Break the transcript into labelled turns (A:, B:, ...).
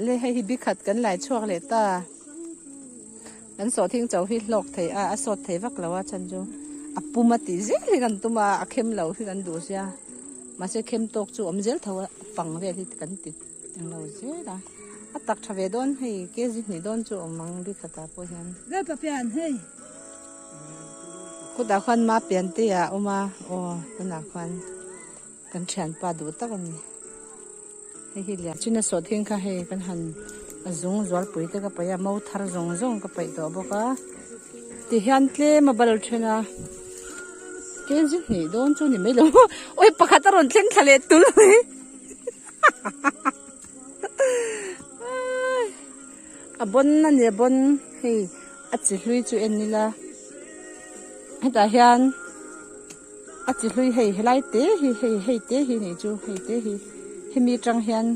A: Le hei hi bikhat kan lai chhuak leh ta. Kan sawhthing cho hi hlawk thei a, a sawt thei vak lo a chhan chu a pum a tih zel hi kan tum a, a khem lo hi kan duh sia. Mahse khem tawk chu awm zel tho a, pang vel hi kan ti lo zel a. A tak tha ve dawn hei kg hnih dawn chu awm ang bikhatah pawh hian.
B: Vel pa pian hei.
A: Khutah khuan ma pian te ah a awm a, aw tunah khuan kan thianpa duh tak a ni. Hei hi lian chin a sawh thing kha hei kan han a zung zualpui te ka paih a mo thar zawng zawng ka paih tawh bawk a tihian tlem a bal then a kg hnih dawn chu ni mai lo awi pakhat a rawn thleng thla leh tul mai a bawn a ni a bawn hei a chi hlui chu en ila hetah hian. A chi hlui hei helai te hi hei hei te hi nih chu hei te hi hemi atang hian.